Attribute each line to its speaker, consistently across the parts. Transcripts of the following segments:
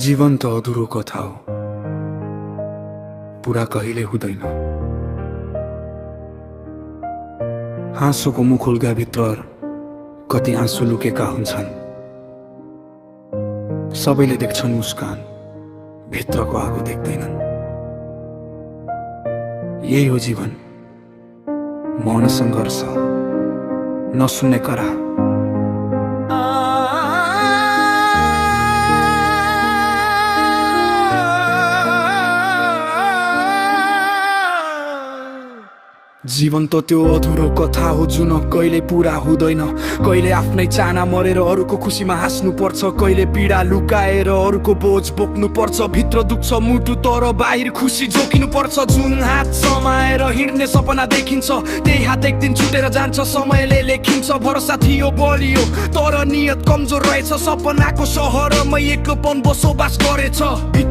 Speaker 1: जीवन त अधुरो कथा हो, पुरा कहिले हुँदैन। हाँसोको मुखुल्गाभित्र कति आँसु लुकेका हुन्छन्। सबैले देख्छन् मुस्कान, भित्रको आगो देख्दैनन्। यही हो जीवन, मौन सङ्घर्ष, नसुन्ने करा। जीवन त त्यो अधुरो कथा हो जुन कहिले पुरा हुँदैन। कहिले आफ्नै चाहना मरेर अरूको खुसीमा हाँस्नु पर्छ, कहिले पीडा लुकाएर अरूको बोझ बोक्नु पर्छ। भित्र दुख्छ मुटु तर बाहिर खुसी जोकिनु पर्छ। जुन हात समाएर हिँड्ने सपना देखिन्छ, त्यही हात एक दिन छुटेर जान्छ, समयले लेखिन्छ। भरोसा थियो बलियो तर नियत कमजोर रहेछ। सपनाको सहरमा एक्लोपन बसोबास गरेछ।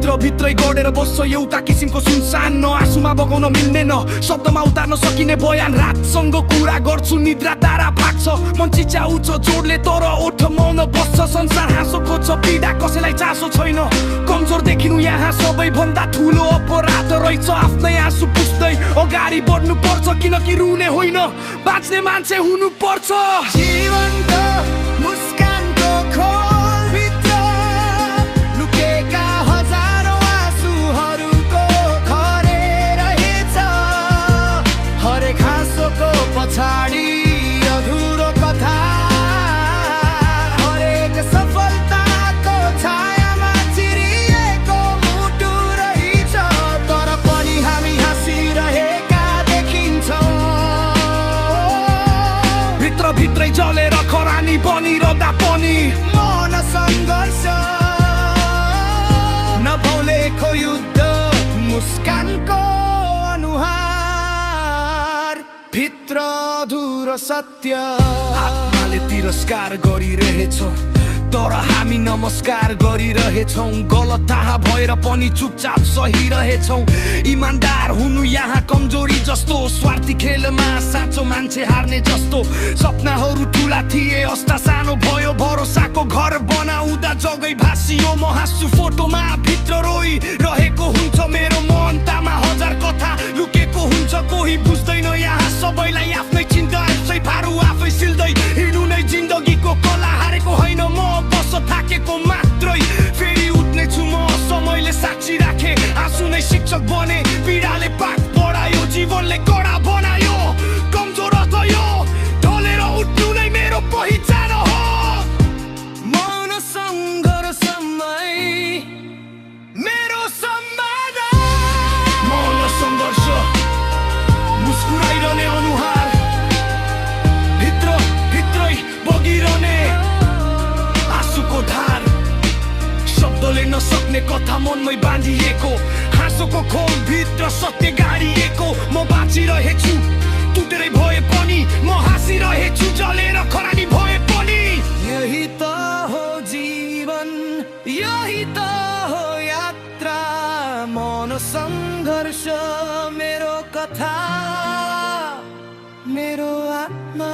Speaker 1: भित्रै गडेर बस्छ एउटा किसिमको सुनसान। न आँसुमा बगाउन मिल्ने, न शब्दमा उतार्न सकिने बयान। रातसँग कुरा गर्छु, निद्रा तारा भाग्छ। मन चिच्याउँछ जोडले तर ओठ मौन बस्छ। संसार हाँसो खोज्छ, पीडा कसैलाई चासो छैन। कमजोर देखिनु यहाँ सबैभन्दा ठुलो अपराध रहेछ। आफ्नै आँसु पुस्दै अगाडि बढ्नु पर्छ, किनकि रुने होइन, बाँच्ने मान्छे हुनु पर्छ।
Speaker 2: जीवनको मुस्कानको खोलभित्र लुकेका हजारौँ आँसुहरूको खरे रहेछ। हरेक हाँसोको पछाडि अधुरो कथा, हरेक सफलताको छायामा चिरिएको मुटु रहेछ। तर पनि हामी हाँसिरहेका देखिन्छौँ।
Speaker 1: भित्रै जलेर खरानी बनिरहँदा पनि
Speaker 2: मौन सङ्घर्ष, नभौलेको युद्ध, मुस्कानको अनुहार, भित्र अधुरो सत्य।
Speaker 1: आत्माले तिरस्कार गरिरहेछ तर हामी नमस्कार गरिरहेछौँ। गलत थाहा भएर पनि चुपचाप सही रहेछौँ। इमान्दार हुनु यहाँ कमजोरी जस्तो, स्वार्थी खेलमा साँचो मान्छे हार्ने जस्तो। सपनाहरू ठुला थिए अस्ता सानो भयो, भरोसाको घर बनाउँदा जगै भासियो। म हाँस्छु फोटोमा, भित्र रोइरहेको हुन्छ मेरो मन। तामा हजार कथा लुकेको हुन्छ, कोही बुझ्दैन यहाँ सबैलाई आफ्नै चिन्ता। आफै फारू आफै सिल्दै हिँड्नु नै जिन्दगीको कला। हारेको होइन म, बस थाकेको मात्रै, फेरि उठ्ने छु म। समयले साक्षी राखे, आँसु नै शिक्षक बने। पीडाले पाठ पढायो, जीवनले कडा बनायो। कमजोर थियो, ढलेर उठ्नु नै मेरो पहिचान हो।
Speaker 2: मौन सङ्घर्षमै मेरो सम्मान।
Speaker 1: मौन सङ्घर्ष, मुस्कुराइरहने अनुहार, भित्रै बगिरहने आँसुको धार। शब्दले नसक्ने कथा मनमै बाँधिएको, हाँसोको खोल भित्र सत्य गाडिएको। म बाँचिरहेछु टुटेरै भए पनि, म हाँसिरहेछु जलेर खरानी भए पनि।
Speaker 2: यही त हो जीवन, यही त हो यात्रा। मौन सङ्घर्ष मेरो कथा, मेरो आत्मा।